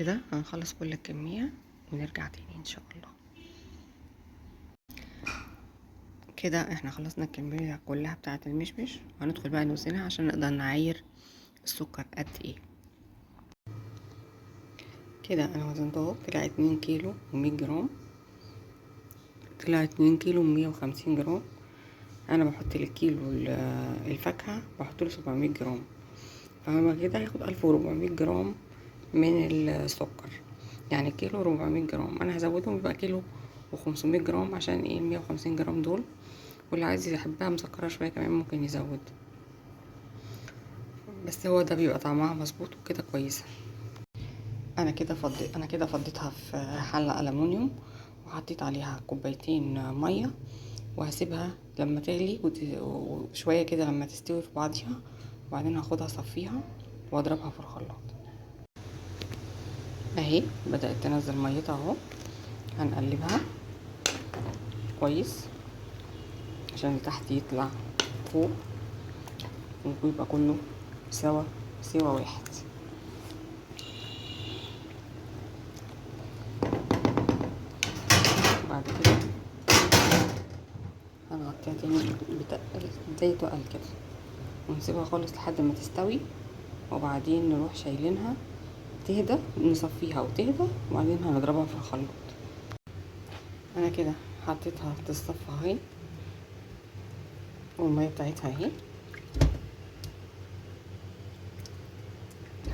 كده هنخلص كل الكمية ونرجع تاني ان شاء الله. كده احنا خلصنا الكمية كلها بتاعة المشمش، وهندخل بقى نوزنها عشان نقدر نعاير السكر قد ايه. كده انا وزنته اهو، طلع 2 كيلو ومية جرام، طلع 2 كيلو ومية وخمسين جرام. انا بحط للكيلو الفاكهة بحط له 700 جرام، فهو كده هياخد 1400 جرام من السكر، يعني كيلو 400 جرام. انا هزودهم يبقى كيلو وخمسمية جرام، عشان ايه 150 جرام دول، واللي عايز يحبها مسكرة شوية كمان ممكن يزود، بس هو ده بيبقى طعمها مظبوط وكده كويسة. انا كده فضيتها في حلة ألمونيوم، وحطيت عليها كوبايتين مية، وهسيبها لما تغلي وشوية كده لما تستوي في بعضيها، وبعدين هاخدها اصفيها واضربها في الخلاط. اهي بدأت تنزل ميتها اهو، هنقلبها كويس عشان اللي تحت يطلع فوق ويبقى كله سوا واحد. بعد كده هنغطيها تاني زي تقل كده، ونسيبها خالص لحد ما تستوي، وبعدين نروح شايلينها تهدى، نصفيها وتهدى، وبعدين هنضربها في الخلاط. انا كده حطيتها تصفى اهي، والمية بتاعتها اهي.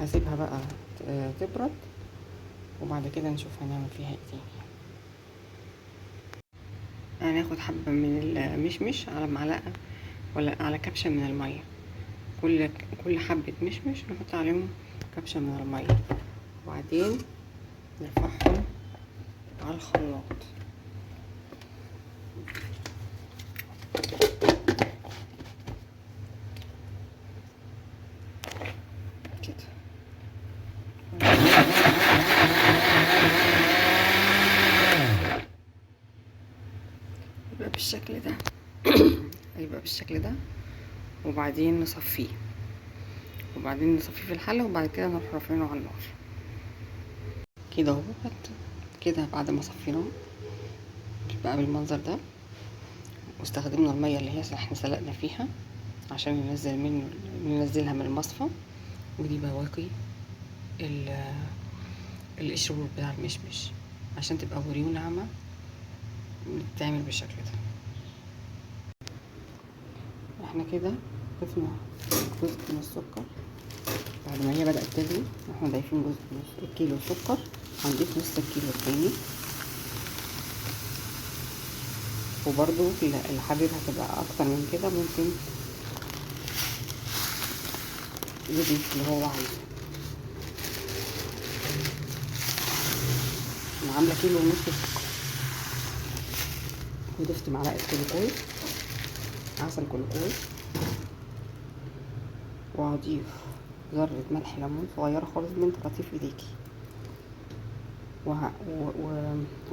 هسيبها بقى تبرد، وبعد كده نشوف هنعمل فيها ايه تاني. هناخد حبة من المشمش على معلقة ولا على كبشة من المية، كل حبة مشمش نحط عليهم كبشة من المية، وبعدين نرفعهم على الخلاط. كده يبقى بالشكل ده، يبقى بالشكل ده، وبعدين نصفيه، وبعدين نصفيه في الحلة، وبعد كده نروح رافعينه على النار كده اهو. كده بعد ما صفيناه بقى بالمنظر ده، واستخدمنا المية اللي هي احنا سلقنا فيها عشان ننزلها من المصفى. ودي بواقي القشر بتاع المشمش عشان تبقى بوريه وناعمة، بتتعمل بالشكل ده. احنا كده ضفنا جزء من السكر بعد ما هي بدأت تغلي، احنا ضايفين جزء نص الكيلو سكر، هنضيف نص الكيلو التاني. وبرضو اللي حاببها تبقى اكتر من كده ممكن يضيف اللي هو عايزه. انا عامله كيلو ونص سكر، وضفت معلقه كلوكوز، عسل كلوكوز، وهضيف ذره ملح ليمون صغيره خالص من طراطيف ايديكي،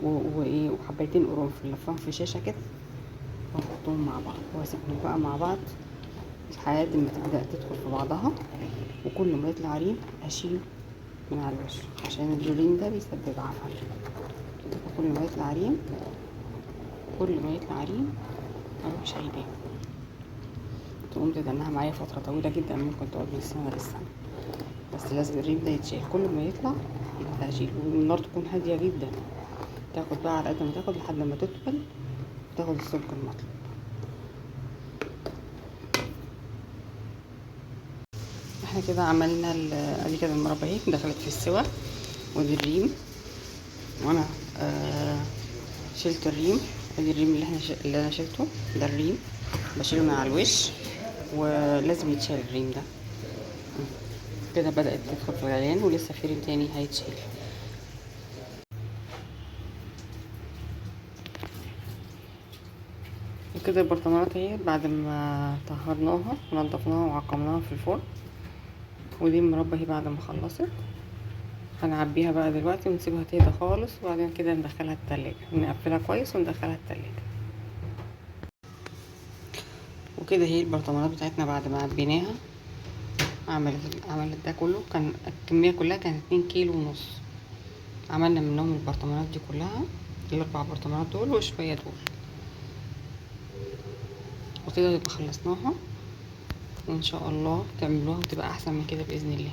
وحبايتين قرنفل لفاهم في شاشه كده، واحطهم مع بعض، واسيبهم بقى مع بعض لحد ما تبدا تدخل في بعضها. وكل ما يطلع ريم اشيله من على الوش عشان الريم ده بيسبب عفن. كل ما يطلع ريم، كل ما يطلع ريم اروح شايلاه. تقوم تدنها معايا فتره طويله جدا، ممكن تقعد من سنه للسنه، بس لازم الريم ده يتشال. كل ما يطلع يبقى اشيله، والنار تكون هاديه جدا، تاخد بقى على قد ما تاخد لحد ما تتقل وتاخد السمك المطلوب. احنا كده عملنا ادي كده المربى اهي دخلت في السوا، ودي الريم، وانا شلت الريم. ادي الريم اللي انا شلته ده، الريم بشيله من على الوش، ولازم يتشال الريم ده. كده بدأت تدخل في الغليان، ولسه في ريم تاني هيتشال. وكده البرطمانات اهي بعد ما طهرناها ونضفناها وعقمناها في الفرن، ودي المربى اهي بعد ما خلصت. هنعبيها بقى دلوقتي ونسيبها تهدى خالص، وبعدين كده ندخلها التلاجة، نقفلها كويس وندخلها التلاجة. وكده هي البرطمانات بتاعتنا بعد ما عبيناها، عملت ده كله. كان الكمية كلها كانت 2 كيلو ونص. عملنا منهم البرطمانات دي كلها، الاربع برطمانات دول وشوية دول، وكده يبقى خلصناها. وان شاء الله تعملوها وتبقى احسن من كده باذن الله.